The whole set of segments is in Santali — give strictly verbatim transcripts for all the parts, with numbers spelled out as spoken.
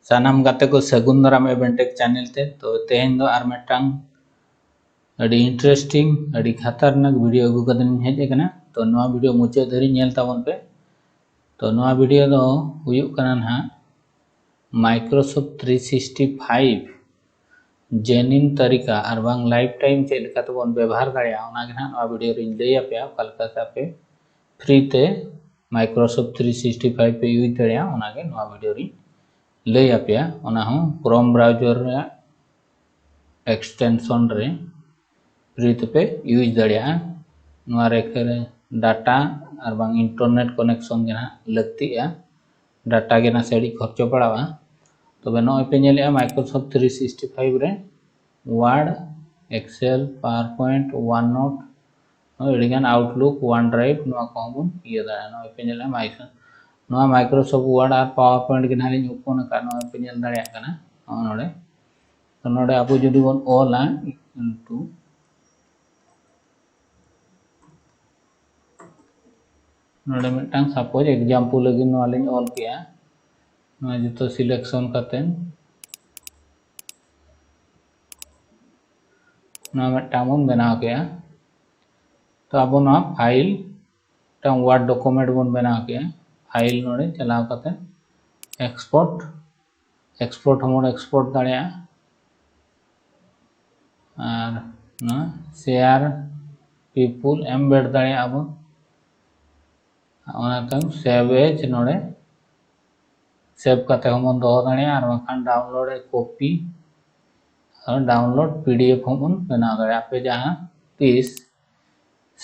ᱥᱟᱱᱟᱢ ᱜᱟᱛᱮ ᱠᱚ ᱥᱟᱹᱜᱩᱱ ᱫᱟᱨᱟᱢ Avantech channel ᱛᱮ᱾ ᱛᱚ ᱛᱮᱦᱮᱧ ᱫᱚ ᱟᱨ ᱢᱤᱫᱴᱟᱝ ᱟᱹᱰᱤ interesting, ᱟᱹᱰᱤ ᱠᱷᱟᱛᱟᱨᱱᱟᱠ video ᱟᱹᱜᱩ ᱠᱟᱛᱮᱧ ᱦᱮᱡ ᱟᱠᱟᱱᱟ᱾ ᱛᱚ ᱱᱚᱣᱟ video ᱢᱩᱪᱟᱹᱫ ᱫᱷᱟᱹᱨᱤᱡ ᱧᱮᱞ ᱛᱟᱵᱚᱱ ᱯᱮ᱾ ᱛᱚ ᱱᱚᱣᱟ video ᱫᱚ ᱦᱩᱭᱩᱜ ᱠᱟᱱᱟ ᱱᱟᱦᱟᱜ Microsoft three sixty five genuine ᱛᱟᱹᱨᱤᱠᱟ ᱟᱨ ᱵᱟᱝ lifetime ᱪᱮᱫ ᱞᱮᱠᱟ ᱛᱮᱵᱚᱱ ᱵᱮᱵᱚᱦᱟᱨ ᱫᱟᱲᱮᱭᱟᱜᱼᱟ, ᱚᱱᱟ ᱜᱮ ᱱᱟᱦᱟᱜ ᱱᱚᱣᱟ video ᱨᱤᱧ ᱞᱟᱹᱭ ᱟᱯᱮᱭᱟ᱾ ᱚᱠᱟ ᱞᱮᱠᱟᱛᱮ ᱟᱯᱮ free ᱛᱮ Microsoft three sixty five ᱯᱮ use ᱫᱟᱲᱮᱭᱟᱜᱼᱟ, ᱚᱱᱟ ᱜᱮ ᱱᱚᱣᱟ video ᱨᱤᱧ ᱞᱟᱹᱭ ᱟᱯᱮᱭᱟ᱾ ᱚᱱᱟ ᱦᱚᱸ Chrome browser ᱨᱮᱭᱟᱜ extension ᱨᱮ free ᱛᱮᱯᱮ use ᱫᱟᱲᱮᱭᱟᱜᱼᱟ᱾ ᱱᱚᱣᱟ ᱨᱮ ᱠᱷᱟᱹᱞᱤ data ᱟᱨ ᱵᱟᱝ internet connection ᱜᱮ ᱱᱟᱦᱟᱜ ᱞᱟᱹᱠᱛᱤᱜᱼᱟ᱾ Data ᱜᱮ ᱱᱟᱥᱮ ᱟᱹᱰᱤ ᱠᱷᱚᱨᱪᱚ ᱯᱟᱲᱟᱜᱼᱟ᱾ ᱛᱚᱵᱮ ᱱᱚᱜᱼᱚᱭ ᱯᱮ ᱧᱮᱞᱮᱜᱼᱟ Microsoft three sixty five ᱨᱮ Word, Excel, PowerPoint, OneNote, ᱱᱚᱜᱼᱚᱭ ᱟᱹᱰᱤᱜᱟᱱ Outlook, OneDrive, ᱱᱚᱣᱟ ᱠᱚᱦᱚᱸ ᱵᱚᱱ ᱤᱭᱟᱹ ᱫᱟᱲᱮᱭᱟᱜᱼᱟ᱾ ᱱᱚᱜᱼᱚᱭ ᱯᱮ ᱧᱮᱞᱮᱜᱼᱟ Microsoft, ᱱᱚᱣᱟ Microsoft Word ᱟᱨ PowerPoint ᱜᱮ ᱱᱟᱦᱟᱜ ᱞᱤᱧ open ᱟᱠᱟᱫ, ᱱᱚᱜᱼᱚᱭ ᱯᱮ ᱧᱮᱞ ᱫᱟᱲᱮᱭᱟᱜ ᱠᱟᱱᱟ᱾ ᱱᱚᱜᱼᱚᱭ ᱱᱚᱰᱮ, ᱛᱚ ᱱᱚᱰᱮ ᱟᱵᱚ ᱡᱩᱫᱤ ᱵᱚᱱ ᱚᱞᱟ into, ᱱᱚᱰᱮ ᱢᱤᱫᱴᱟᱝ suppose example ᱞᱟᱹᱜᱤᱫ ᱱᱚᱣᱟ ᱞᱤᱧ ᱚᱞ ᱠᱮᱜᱼᱟ, ᱱᱚᱣᱟ ᱡᱚᱛᱚ selection ᱠᱟᱛᱮ ᱱᱚᱣᱟ ᱢᱤᱫᱴᱟᱝ ᱵᱚᱱ ᱵᱮᱱᱟᱣ ᱠᱮᱜᱼᱟ᱾ ᱛᱚ ᱟᱵᱚ ᱱᱚᱣᱟ file, ᱢᱤᱫᱴᱟᱝ Word document ᱵᱚᱱ ᱵᱮᱱᱟᱣ ᱠᱮᱜᱼᱟ᱾ File ᱱᱚᱰᱮ ᱪᱟᱞᱟᱣ ᱠᱟᱛᱮ export, export ᱦᱚᱸᱵᱚᱱ export ᱫᱟᱲᱮᱭᱟᱜᱼᱟ᱾ ᱟᱨ ᱱᱚᱣᱟ share people embed ᱫᱟᱲᱮᱭᱟᱜᱼᱟ ᱵᱚᱱ᱾ ᱚᱱᱟ ᱛᱟᱭᱚᱢ save as ᱱᱚᱰᱮ save ᱠᱟᱛᱮ ᱦᱚᱸᱵᱚᱱ ᱫᱚᱦᱚ ᱫᱟᱲᱮᱭᱟᱜᱼᱟ, ᱟᱨ ᱵᱟᱝᱠᱷᱟᱱ download a copy R download PDF ᱦᱚᱸᱵᱚᱱ ᱵᱮᱱᱟᱣ ᱫᱟᱲᱮᱭᱟᱜᱼᱟ᱾ ᱟᱯᱮ ᱡᱟᱦᱟᱸ ᱛᱤᱥ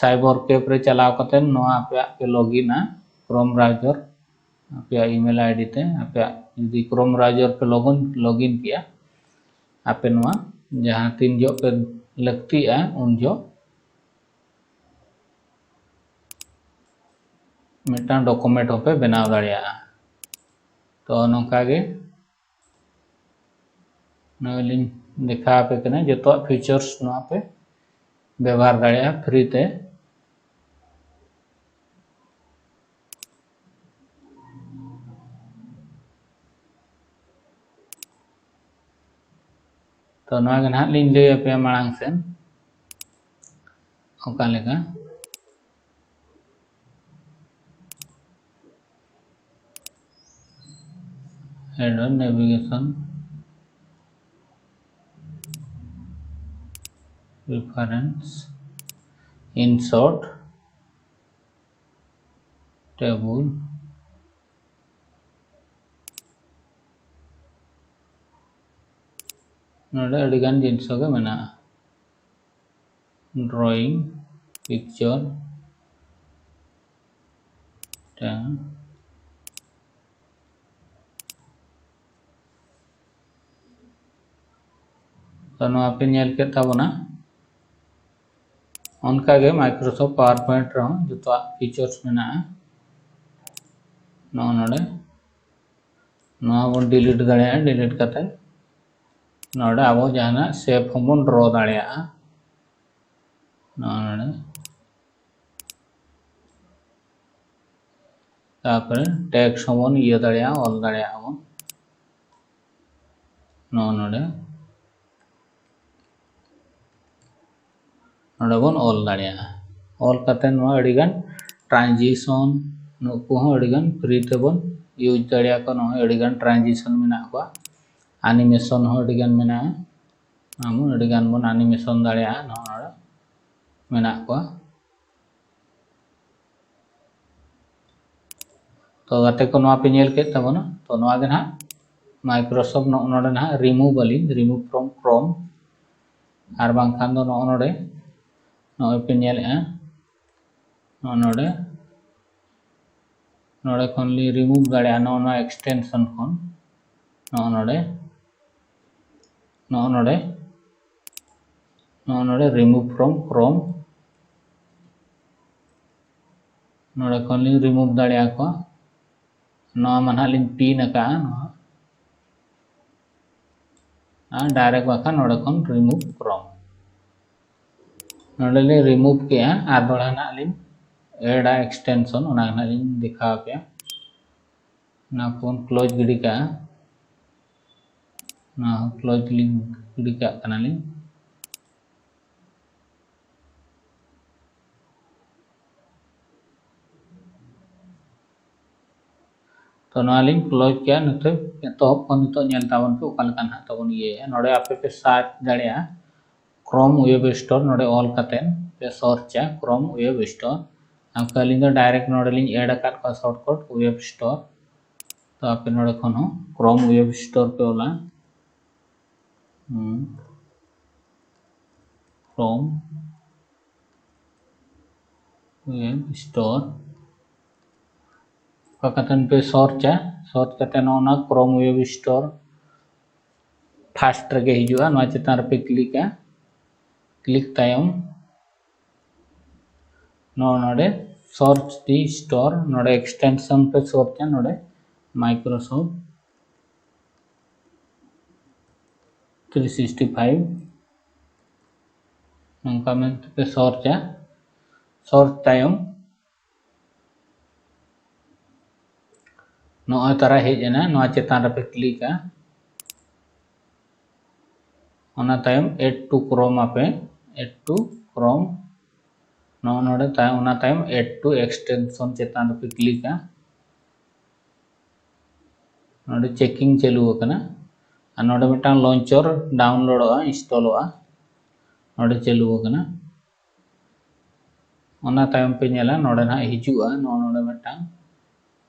cyber cafe ᱨᱮ ᱪᱟᱞᱟᱣ ᱠᱟᱛᱮ ᱱᱚᱣᱟ ᱟᱯᱮᱭᱟᱜ ᱯᱮ login ᱟ Chrome browser, ᱟᱯᱮᱭᱟᱜ email ID ᱛᱮ, ᱟᱯᱮᱭᱟᱜ ᱡᱩᱫᱤ Chrome browser ᱯᱮ login, login ᱠᱮᱜᱼᱟ, ᱟᱯᱮ ᱱᱚᱣᱟ ᱡᱟᱦᱟᱸ ᱛᱤᱱ ᱡᱚᱦᱚᱜ ᱯᱮ ᱞᱟᱹᱠᱛᱤᱜᱼᱟ ᱩᱱ ᱡᱚᱦᱚᱜ ᱢᱤᱫᱴᱟᱝ document ᱦᱚᱸᱯᱮ ᱵᱮᱱᱟᱣ ᱫᱟᱲᱮᱭᱟᱜᱼᱟ᱾ ᱛᱚ ᱱᱚᱝᱠᱟ ᱜᱮ ᱱᱚᱜᱼᱚᱭ ᱞᱤᱧ ᱫᱮᱠᱷᱟᱣ ᱟᱯᱮ ᱠᱟᱱᱟ, ᱡᱚᱛᱚᱣᱟᱜ features ᱱᱚᱣᱟ ᱯᱮ ᱵᱮᱵᱚᱦᱟᱨ ᱫᱟᱲᱮᱭᱟᱜᱼᱟ free ᱛᱮ᱾ ᱛᱚ ᱱᱚᱣᱟ ᱜᱮ ᱱᱟᱦᱟᱜ ᱞᱤᱧ ᱞᱟᱹᱭ ᱟᱯᱮᱭᱟ ᱢᱟᱲᱟᱝ ᱥᱮᱱ ᱚᱠᱟ ᱞᱮᱠᱟ᱾ Header, navigation, reference, insert, table, ᱱᱚᱰᱮ ᱟᱹᱰᱤᱜᱟᱱ ᱡᱤᱱᱤᱥ ᱜᱮ ᱢᱮᱱᱟᱜᱼᱟ᱾ Drawing, picture, ᱢᱤᱫᱴᱟᱝ᱾ ᱛᱚ ᱱᱚᱣᱟ ᱯᱮ ᱧᱮᱞ ᱠᱮᱫ ᱛᱟᱵᱚᱱᱟ᱾ ᱚᱱᱠᱟᱜᱮ Microsoft PowerPoint ᱨᱮᱦᱚᱸ ᱡᱚᱛᱚᱣᱟᱜ features ᱢᱮᱱᱟᱜᱼᱟ᱾ ᱱᱚᱜᱼᱚ ᱱᱚᱰᱮ ᱱᱚᱣᱟ ᱵᱚᱱ delete ᱫᱟᱲᱮᱭᱟᱜᱼᱟ᱾ Delete ᱠᱟᱛᱮ ᱱᱚᱰᱮ ᱟᱵᱚ ᱡᱟᱦᱟᱱᱟᱜ shape ᱦᱚᱸᱵᱚᱱ draw ᱫᱟᱲᱮᱭᱟᱜᱼᱟ᱾ ᱱᱚᱜᱼᱚ ᱱᱚᱰᱮ ᱛᱟᱨᱯᱚᱨᱮ text ᱦᱚᱸᱵᱚᱱ ᱤᱭᱟᱹ ᱫᱟᱲᱮᱭᱟᱜᱼᱟ, ᱚᱞ ᱫᱟᱲᱮᱭᱟᱜᱼᱟ ᱵᱚᱱ᱾ ᱱᱚᱜᱼᱚ ᱱᱚᱰᱮ ᱱᱚᱰᱮ ᱵᱚᱱ ᱚᱞ ᱫᱟᱲᱮᱭᱟᱜᱼᱟ᱾ ᱚᱞ ᱠᱟᱛᱮ ᱱᱚᱣᱟ ᱟᱹᱰᱤᱜᱟᱱ transition, ᱱᱩᱠᱩ ᱦᱚᱸ ᱟᱹᱰᱤᱜᱟᱱ free ᱛᱮᱵᱚᱱ use ᱫᱟᱲᱮᱭᱟᱠᱚᱣᱟ᱾ ᱱᱚᱜᱼᱚᱭ ᱟᱹᱰᱤᱜᱟᱱ transition ᱢᱮᱱᱟᱜ ᱠᱚᱣᱟ, animation ᱦᱚᱸ ᱟᱹᱰᱤᱜᱟᱱ ᱢᱮᱱᱟᱜᱼᱟ᱾ ᱟᱵᱚ ᱟᱹᱰᱤᱜᱟᱱ ᱵᱚᱱ animation ᱫᱟᱲᱮᱭᱟᱜᱼᱟ᱾ ᱱᱚᱜᱼᱚ ᱱᱚᱰᱮ ᱢᱮᱱᱟᱜ ᱠᱚᱣᱟ᱾ ᱛᱚ ᱜᱟᱛᱮ ᱠᱚ, ᱱᱚᱣᱟ ᱯᱮ ᱧᱮᱞ ᱠᱮᱫ ᱛᱟᱵᱚᱱᱟ᱾ ᱛᱚ ᱱᱚᱣᱟ ᱜᱮ ᱱᱟᱦᱟᱜ Microsoft ᱱᱚᱜᱼᱚ ᱱᱚᱰᱮ ᱱᱟᱦᱟᱜ remove ᱟᱹᱞᱤᱧ, remove from Chrome, ᱟᱨ ᱵᱟᱝᱠᱷᱟᱱ ᱫᱚ ᱱᱚᱜᱼᱚ ᱱᱚᱰᱮ ᱱᱚᱜᱼᱚᱭ ᱯᱮ ᱧᱮᱞᱮᱫᱼᱟ, ᱱᱚᱜᱼᱚ ᱱᱚᱰᱮ ᱱᱚᱰᱮ ᱠᱷᱚᱱ ᱞᱤᱧ remove ᱫᱟᱲᱮᱭᱟᱜᱼᱟ᱾ ᱱᱚᱜᱼᱚ ᱱᱚᱣᱟ extension ᱠᱷᱚᱱ ᱱᱚᱜᱼᱚ ᱱᱚᱰᱮ ᱱᱚᱜᱼᱚ ᱱᱚᱰᱮ ᱱᱚᱜᱼᱚ ᱱᱚᱰᱮ remove from Chrome, ᱱᱚᱰᱮ ᱠᱷᱚᱱ ᱞᱤᱧ remove ᱫᱟᱲᱮᱭᱟᱠᱚᱣᱟ᱾ ᱱᱚᱣᱟ ᱢᱟ ᱱᱟᱦᱟᱜ ᱞᱤᱧ pin ᱟᱠᱟᱫᱼᱟ, ᱱᱚᱣᱟ ᱟᱨ direct ᱵᱟᱠᱷᱟᱱ ᱱᱚᱰᱮ ᱠᱷᱚᱱ remove Chrome᱾ ᱱᱚᱰᱮ ᱞᱤᱧ remove ᱠᱮᱜᱼᱟ, ᱟᱨ ᱫᱚᱦᱲᱟ ᱱᱟᱦᱟᱜ ᱞᱤᱧ add ᱟ extension, ᱚᱱᱟ ᱱᱟᱦᱟᱜ ᱞᱤᱧ ᱫᱮᱠᱷᱟᱣ ᱟᱯᱮᱭᱟ᱾ ᱚᱱᱟ ᱠᱚᱵᱚᱱ close ᱜᱤᱰᱤ ᱠᱟᱜᱼᱟ᱾ ᱱᱚᱣᱟ ᱦᱚᱸ ᱠᱞᱳᱡᱽ ᱞᱤᱧ ᱜᱤᱰᱤ ᱠᱟᱜ ᱠᱟᱱᱟᱞᱤᱧ᱾ ᱛᱚ ᱱᱚᱣᱟ ᱞᱤᱧ ᱠᱞᱳᱡᱽ ᱠᱮᱜᱼᱟ᱾ ᱱᱤᱛᱚᱜ ᱮᱛᱚᱦᱚᱵ ᱠᱷᱚᱱ ᱱᱤᱛᱚᱜ ᱧᱮᱞ ᱛᱟᱵᱚᱱ ᱯᱮ ᱚᱠᱟ ᱞᱮᱠᱟ ᱱᱟᱦᱟᱜ ᱛᱟᱵᱚᱱ ᱤᱭᱟᱹᱭᱟ᱾ ᱱᱚᱰᱮ ᱟᱯᱮ ᱯᱮ ᱥᱟᱨᱪ ᱫᱟᱲᱮᱭᱟᱜᱼᱟ Chrome Web Store, ᱱᱚᱰᱮ ᱚᱞ ᱠᱟᱛᱮᱫ ᱯᱮ ᱥᱟᱨᱪᱟ Chrome Web Store᱾ ᱟᱨ ᱟᱹᱞᱤᱧ ᱫᱚ ᱰᱟᱭᱨᱮᱠᱴ ᱱᱚᱰᱮ ᱞᱤᱧ ᱮᱰ ᱟᱠᱟᱫ ᱠᱚᱣᱟ ᱥᱚᱨᱴᱠᱟᱴ Web Store᱾ ᱛᱚ ᱟᱯᱮ ᱱᱚᱰᱮ ᱠᱷᱚᱱ ᱦᱚᱸ Chrome Web Store ᱯᱮ ᱚᱞᱟ᱾ ᱦᱩᱸ᱾ Chrome Web Store᱾ ᱚᱠᱟ ᱠᱟᱛᱮ ᱯᱮ ᱥᱟᱨᱪᱟ, ᱥᱟᱨᱪ ᱠᱟᱛᱮ ᱱᱚᱜᱼᱚ ᱱᱟ Chrome Web Store ᱯᱷᱟᱥᱴ ᱨᱮᱜᱮ ᱦᱤᱡᱩᱜᱼᱟ᱾ ᱱᱚᱣᱟ ᱪᱮᱛᱟᱱ ᱨᱮᱯᱮ ᱠᱞᱤᱠᱟ᱾ ᱠᱞᱤᱠ ᱛᱟᱭᱚᱢ ᱱᱚᱜᱼᱚ ᱱᱚᱰᱮ search the store, ᱱᱚᱰᱮ ᱮᱠᱥᱴᱮᱱᱥᱚᱱ ᱯᱮ ᱥᱟᱨᱪᱟ, ᱱᱚᱰᱮ Microsoft three sixty five ᱱᱚᱝᱠᱟ ᱢᱮᱱᱛᱮ ᱯᱮ ᱥᱟᱨᱪᱟ᱾ ᱥᱟᱨᱪ ᱛᱟᱭᱚᱢ ᱱᱚᱜᱼᱚᱭ ᱛᱟᱨᱟ ᱦᱮᱡ ᱮᱱᱟ, ᱱᱚᱣᱟ ᱪᱮᱛᱟᱱ ᱨᱮᱯᱮ ᱠᱞᱤᱠᱟ᱾ ᱚᱱᱟ ᱛᱟᱭᱚᱢ add to Chrome ᱟᱯᱮ, add to Chrome᱾ ᱱᱚᱜᱼᱚ ᱱᱚᱰᱮ ᱛᱟᱭᱚᱢ, ᱚᱱᱟ ᱛᱟᱭᱚᱢ add to extension ᱪᱮᱛᱟᱱ ᱨᱮᱯᱮ ᱠᱞᱤᱠᱟ᱾ ᱱᱚᱰᱮ ᱪᱮᱠᱤᱝ ᱪᱟᱹᱞᱩ ᱟᱠᱟᱱᱟ ᱟᱨ ᱱᱚᱰᱮ ᱢᱤᱫᱴᱟᱝ ᱞᱚᱧᱪᱚᱨ ᱰᱟᱣᱩᱱᱞᱳᱰᱚᱜᱼᱟ, ᱤᱱᱥᱴᱚᱞᱚᱜᱼᱟ᱾ ᱱᱚᱰᱮ ᱪᱟᱹᱞᱩ ᱟᱠᱟᱱᱟ᱾ ᱚᱱᱟ ᱛᱟᱭᱚᱢ ᱯᱮ ᱧᱮᱞᱟ ᱱᱚᱰᱮ ᱱᱟᱦᱟᱜ ᱦᱤᱡᱩᱜᱼᱟ, ᱱᱚᱜᱼᱚ ᱱᱚᱰᱮ ᱢᱤᱫᱴᱟᱝ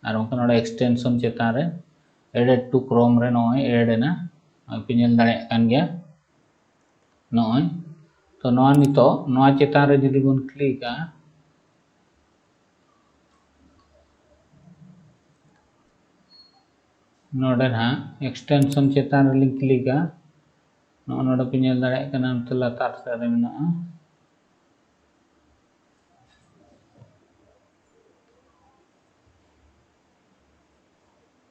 ᱟᱨ ᱚᱱᱠᱟ ᱱᱚᱰᱮ ᱮᱠᱥᱴᱮᱱᱥᱚᱱ ᱪᱮᱛᱟᱱ ᱨᱮ added to Chrome ᱨᱮ ᱱᱚᱜᱼᱚᱭ ᱮᱰ ᱮᱱᱟ, ᱱᱚᱜᱼᱚᱭ ᱯᱮ ᱧᱮᱞ ᱫᱟᱲᱮᱭᱟᱜ ᱠᱟᱱ ᱜᱮᱭᱟ᱾ ᱱᱚᱜᱼᱚᱭ ᱛᱚ ᱱᱚᱣᱟ ᱱᱤᱛᱚᱜ ᱱᱚᱣᱟ ᱪᱮᱛᱟᱱ ᱨᱮ ᱡᱩᱫᱤ ᱵᱚᱱ ᱠᱞᱤᱠᱟ, ᱱᱚᱰᱮ ᱱᱟᱦᱟᱜ ᱮᱠᱥᱴᱮᱱᱥᱚᱱ ᱪᱮᱛᱟᱱ ᱨᱮᱞᱤᱧ ᱠᱞᱤᱠᱟ᱾ ᱱᱚᱜᱼᱚ ᱱᱚᱰᱮ ᱯᱮ ᱧᱮᱞ ᱫᱟᱲᱮᱭᱟᱜ ᱠᱟᱱᱟ, ᱱᱚᱛᱮ ᱞᱟᱛᱟᱨ ᱥᱮᱫ ᱨᱮ ᱢᱮᱱᱟᱜᱼᱟ᱾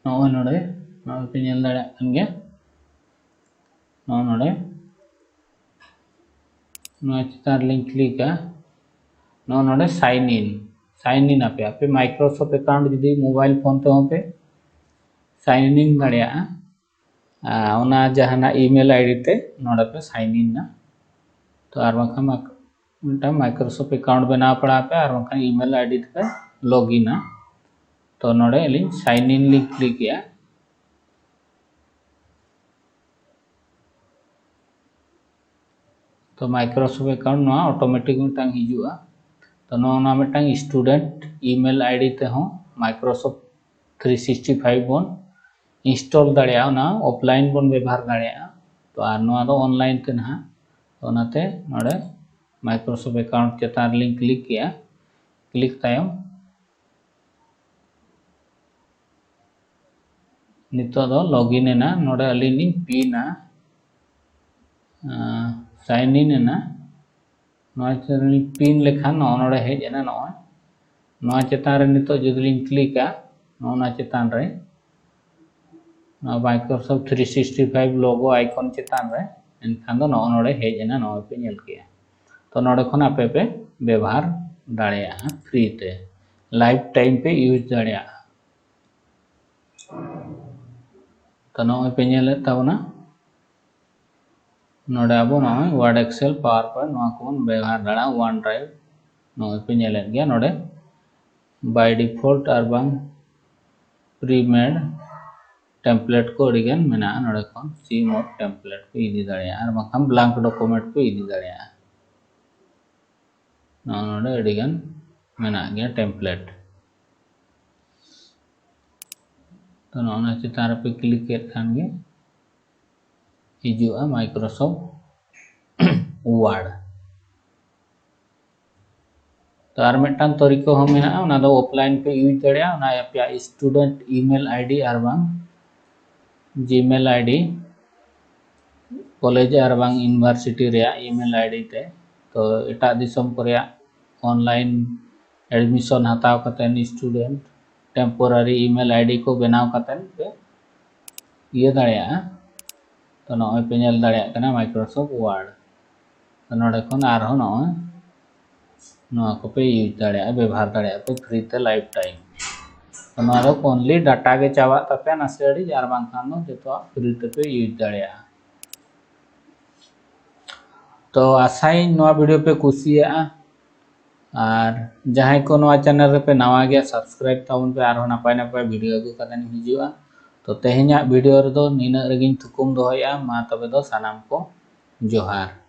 ᱱᱚᱜᱼᱚᱭ ᱱᱚᱰᱮ, ᱱᱚᱜᱼᱚᱭ ᱯᱮ ᱧᱮᱞ ᱫᱟᱲᱮᱭᱟᱜ ᱠᱟᱱ ᱜᱮᱭᱟ᱾ ᱱᱚᱜᱼᱚ ᱱᱚᱰᱮ ᱱᱚᱣᱟ ᱪᱮᱛᱟᱱ ᱨᱮᱞᱤᱧ ᱠᱞᱤᱠᱟ᱾ ᱱᱚᱜᱼᱚ ᱱᱚᱰᱮ ᱥᱟᱭᱤᱱ ᱤᱱ, ᱥᱟᱭᱤᱱ ᱤᱱ ᱟᱯᱮ, ᱟᱯᱮ Microsoft account ᱡᱩᱫᱤ ᱢᱳᱵᱟᱭᱤᱞ ᱯᱷᱳᱱ ᱛᱮᱦᱚᱸ ᱯᱮ ᱥᱟᱭᱤᱱ ᱤᱱ ᱫᱟᱲᱮᱭᱟᱜᱼᱟ᱾ ᱟᱨ ᱚᱱᱟ ᱡᱟᱦᱟᱱᱟᱜ email ID ᱛᱮ ᱱᱚᱰᱮ ᱯᱮ sign in ᱱᱟ᱾ ᱛᱚ ᱟᱨ ᱵᱟᱝᱠᱷᱟᱱ ᱢᱟ-, ᱢᱤᱫᱴᱟᱝ Microsoft account ᱵᱮᱱᱟᱣ ᱯᱟᱲᱟᱣ ᱯᱮ, ᱟᱨ ᱵᱟᱝᱠᱷᱟᱱ email ID ᱛᱮᱯᱮ log in ᱟ᱾ ᱛᱚ ᱱᱚᱰᱮ ᱟᱹᱞᱤᱧ sign in ᱞᱤᱧ click ᱮᱜᱼᱟ᱾ ᱛᱚ Microsoft account ᱱᱚᱣᱟ automatic ᱢᱤᱫᱴᱟᱝ ᱦᱤᱡᱩᱜᱼᱟ᱾ ᱛᱚ ᱱᱚᱜᱼᱚ ᱱᱚᱣᱟ ᱢᱤᱫᱴᱟᱝ student email ID ᱛᱮᱦᱚᱸ Microsoft three sixty five ᱵᱚᱱ install ᱫᱟᱲᱮᱭᱟᱜᱼᱟ, ᱚᱱᱟ offline ᱵᱚᱱ ᱵᱮᱵᱚᱦᱟᱨ ᱫᱟᱲᱮᱭᱟᱜᱼᱟ᱾ ᱛᱚ ᱟᱨ ᱱᱚᱣᱟ ᱫᱚ online ᱛᱮ ᱱᱟᱦᱟᱜ᱾ ᱛᱚ ᱚᱱᱟᱛᱮ ᱱᱚᱰᱮ Microsoft account ᱪᱮᱛᱟᱱ ᱨᱮᱞᱤᱧ click ᱮᱜᱼᱟ᱾ Click ᱛᱟᱭᱚᱢ ᱱᱤᱛᱚᱜ ᱫᱚ log in ᱮᱱᱟ᱾ ᱱᱚᱰᱮ ᱟᱹᱞᱤᱧ ᱞᱤᱧ pin ᱟ, ᱟᱸ, sign in ᱮᱱᱟ᱾ ᱱᱚᱣᱟ ᱪᱮᱛᱟᱱ ᱨᱮᱞᱤᱧ pin ᱞᱮᱠᱷᱟᱱ ᱱᱚᱜᱼᱚ ᱱᱚᱰᱮ ᱦᱮᱡ ᱮᱱᱟ᱾ ᱱᱚᱜᱼᱚᱭ ᱱᱚᱣᱟ ᱪᱮᱛᱟᱱ ᱨᱮ ᱱᱤᱛᱚᱜ ᱡᱩᱫᱤ ᱞᱤᱧ click ᱟ, ᱱᱚᱜᱼᱚ ᱱᱚᱣᱟ ᱪᱮᱛᱟᱱ ᱨᱮ, ᱱᱚᱣᱟ Microsoft three sixty five logo icon ᱪᱮᱛᱟᱱ ᱨᱮ, ᱮᱱᱠᱷᱟᱱ ᱫᱚ ᱱᱚᱜᱼᱚ ᱱᱚᱰᱮ ᱦᱮᱡ ᱮᱱᱟ, ᱱᱚᱜᱼᱚᱭ ᱯᱮ ᱧᱮᱞ ᱠᱮᱜᱼᱟ᱾ ᱛᱚ ᱱᱚᱰᱮ ᱠᱷᱚᱱ ᱟᱯᱮ ᱯᱮ ᱵᱮᱵᱚᱦᱟᱨ ᱫᱟᱲᱮᱭᱟᱜᱼᱟ free ᱛᱮ, life time ᱯᱮ use ᱫᱟᱲᱮᱭᱟᱜᱼᱟ᱾ ᱛᱚ ᱱᱚᱜᱼᱚᱭ ᱯᱮ ᱧᱮᱞᱮᱫ ᱛᱟᱵᱚᱱᱟ, ᱱᱚᱰᱮ ᱟᱵᱚ ᱱᱚᱜᱼᱚᱭ Word, Excel, PowerPoint ᱱᱚᱣᱟ ᱠᱚᱵᱚᱱ ᱵᱮᱵᱚᱦᱟᱨ ᱫᱟᱲᱮᱭᱟᱜᱼᱟ᱾ OneDrive ᱱᱚᱜᱼᱚᱭ ᱯᱮ ᱧᱮᱞᱮᱫ ᱜᱮᱭᱟ, ᱱᱚᱰᱮ by default ᱟᱨ ᱵᱟᱝ pre-made template ᱠᱚ ᱟᱹᱰᱤᱜᱟᱱ ᱢᱮᱱᱟᱜᱼᱟ᱾ ᱱᱚᱰᱮ ᱠᱷᱚᱱ see more template ᱯᱮ ᱤᱫᱤ ᱫᱟᱲᱮᱭᱟᱜᱼᱟ, ᱟᱨ ᱵᱟᱝᱠᱷᱟᱱ blank document ᱯᱮ ᱤᱫᱤ ᱫᱟᱲᱮᱭᱟᱜᱼᱟ᱾ ᱱᱚᱜᱼᱚ ᱱᱚᱰᱮ ᱟᱹᱰᱤᱜᱟᱱ ᱢᱮᱱᱟᱜ ᱜᱮᱭᱟ template᱾ ᱛᱚ ᱱᱚᱜᱼᱚ ᱱᱚᱣᱟ ᱪᱮᱛᱟᱱ ᱨᱮᱯᱮ click ᱠᱮᱫ ᱠᱷᱟᱱ ᱜᱮ ᱦᱤᱡᱩᱜᱼᱟ Microsoft Word᱾ ᱛᱚ ᱟᱨ ᱢᱤᱫᱴᱟᱝ ᱛᱚᱨᱤᱠᱟ ᱦᱚᱸ ᱢᱮᱱᱟᱜᱼᱟ, ᱚᱱᱟ ᱫᱚ offline ᱯᱮ use ᱫᱟᱲᱮᱭᱟᱜᱼᱟ᱾ ᱚᱱᱟ ᱟᱯᱮᱭᱟᱜ student email ID ᱟᱨ ᱵᱟᱝ Gmail ID, college ᱟᱨ ᱵᱟᱝ university ᱨᱮᱭᱟᱜ email ID ᱛᱮ᱾ ᱛᱚ ᱮᱴᱟᱜ ᱫᱤᱥᱚᱢ ᱠᱚᱨᱮᱭᱟᱜ online admission ᱦᱟᱛᱟᱣ ᱠᱟᱛᱮᱫ student temporary email ID ᱠᱚ ᱵᱮᱱᱟᱣ ᱠᱟᱛᱮᱫ ᱯᱮ ᱤᱭᱟᱹ ᱫᱟᱲᱮᱭᱟᱜᱼᱟ᱾ ᱛᱚ ᱱᱚᱜᱼᱚᱭ ᱯᱮ ᱧᱮᱞ ᱫᱟᱲᱮᱭᱟᱜ ᱠᱟᱱᱟ Microsoft Word᱾ ᱛᱚ ᱱᱚᱰᱮ ᱠᱷᱚᱱ ᱟᱨᱦᱚᱸ ᱱᱚᱜᱼᱚᱭ ᱱᱚᱣᱟ ᱠᱚᱯᱮ use ᱫᱟᱲᱮᱭᱟᱜᱼᱟ, ᱵᱮᱵᱚᱦᱟᱨ ᱫᱟᱲᱮᱭᱟᱜᱼᱟ ᱯᱮ free ᱛᱮ life time᱾ ᱛᱚ ᱱᱚᱣᱟ ᱫᱚ only data ᱜᱮ ᱪᱟᱵᱟᱜ ᱛᱟᱯᱮᱭᱟ ᱱᱟᱥᱮ ᱟᱹᱲᱤᱡ, ᱟᱨ ᱵᱟᱝᱠᱷᱟᱱ ᱫᱚ ᱡᱚᱛᱚᱣᱟᱜ free ᱛᱮᱯᱮ use ᱫᱟᱲᱮᱭᱟᱜᱼᱟ᱾ ᱛᱚ ᱟᱥᱟᱭᱟᱹᱧ ᱱᱚᱣᱟ video ᱯᱮ ᱠᱩᱥᱤᱭᱟᱜᱼᱟ, ᱟᱨ ᱡᱟᱦᱟᱸᱭ ᱠᱚ ᱱᱚᱣᱟ channel ᱨᱮᱯᱮ ᱱᱟᱣᱟ ᱜᱮᱭᱟ, subscribe ᱛᱟᱵᱚᱱ ᱯᱮ, ᱟᱨᱦᱚᱸ ᱱᱟᱯᱟᱭ ᱱᱟᱯᱟᱭ video ᱟᱹᱜᱩ ᱠᱟᱛᱮᱧ ᱦᱤᱡᱩᱜᱼᱟ᱾ ᱛᱚ ᱛᱮᱦᱮᱧᱟᱜ video ᱨᱮᱫᱚ ᱱᱤᱱᱟᱹᱜ ᱨᱮᱜᱮᱧ ᱛᱷᱩᱠᱩᱢ ᱫᱚᱦᱚᱭᱮᱫᱼᱟ᱾ ᱢᱟ ᱛᱚᱵᱮ ᱫᱚ ᱥᱟᱱᱟᱢ ᱠᱚ ᱡᱚᱦᱟᱨ᱾